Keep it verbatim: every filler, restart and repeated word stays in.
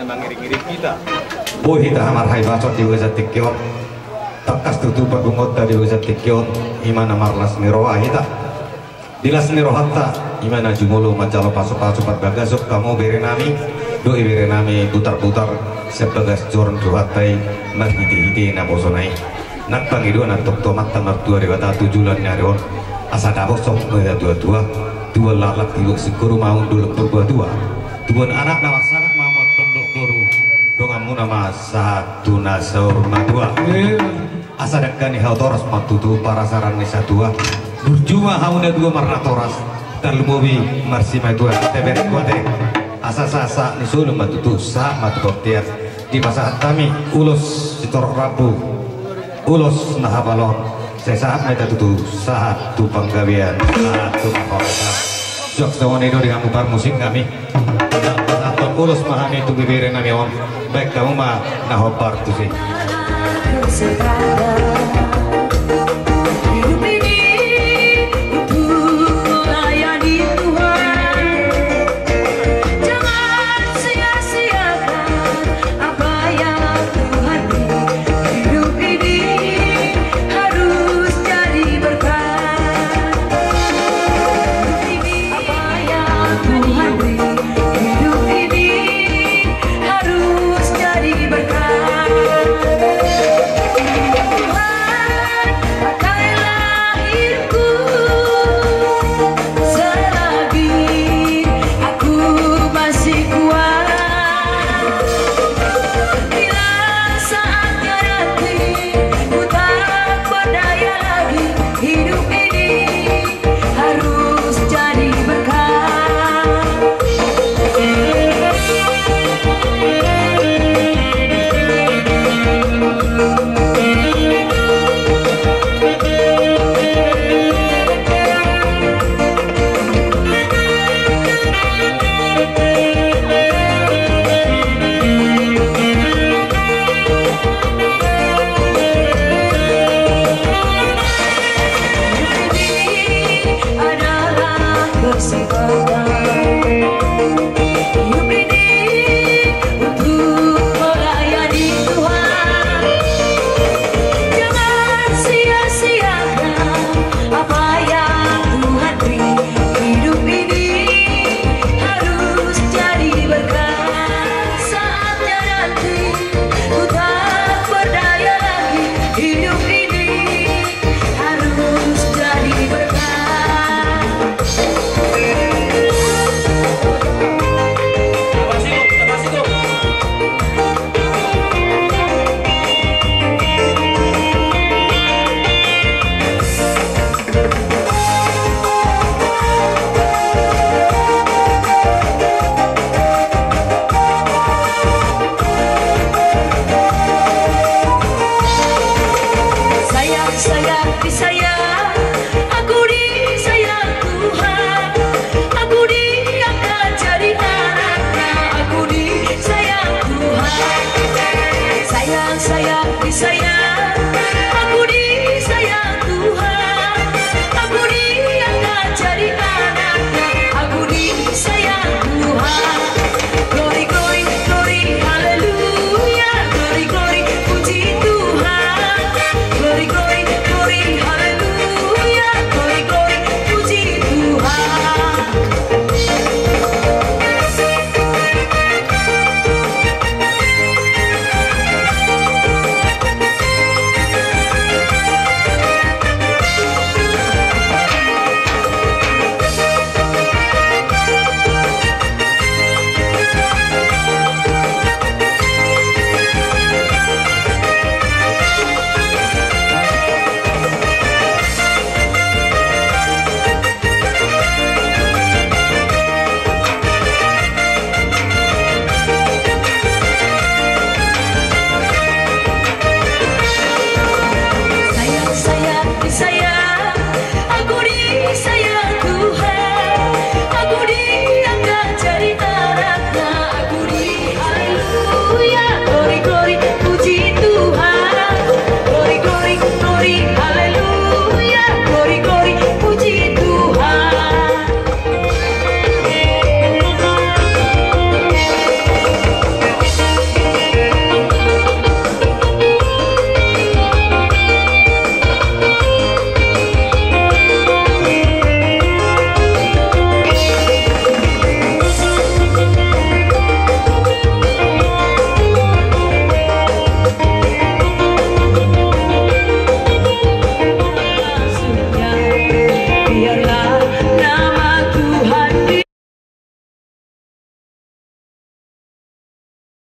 Mangiring-iring hita. Boi hita hamarhai bacot di bagasan tingki on. Tangkas tutu parbungonta di bagasan tingki on, ima na marlas ni roha hita. Di las ni rohanta, ima na jumolo manjalo pasupasu parbagason hamu bere nami, dohot ibebere nami Butarbutar, sian bagas joro ni Tuhanta i, marhitehite naposona i. Nang pangidoan antong tu Amanta Martua Debata tu joloan ni ari on, asa dapot songon natuatua, tubuan laklak tibu singkoru ma undul purbatua, tubuan anak na marsangap ma tondok boru, donganmuna ma sahat tu na saur matua. Asa dangka ni hau toras ma tutu parasaran ni satua. Burju ma hamu na dua marnatoras, tarlumobi marsimatua. Ate bereng ku ate. Asa sahat-sahat ni solu ma tutu, sahat ma tu bontean. Dipasahat hami ulos sitorop rambu, ulos na hapal on. Sai sahat ma hita tutu, sahat tu panggabean, sahat tu panggabean. Suang songon i do di hamu parmusik nami. Pasahathon ulos ma hami tu ibebere nami on, baen hamu ma na hombar tusi. Apa yang Tuhan beri, hidup ini harus jadi berkat. Hidup ini, apa yang Tuhan beri, hidup ini harus jadi berkat. Tuhan, pakailah hidupku selagi aku masih kuat. Bila saatnya nanti ku tak berdaya lagi, hidup ini harus jadi berkat. Ini adalah kesempatan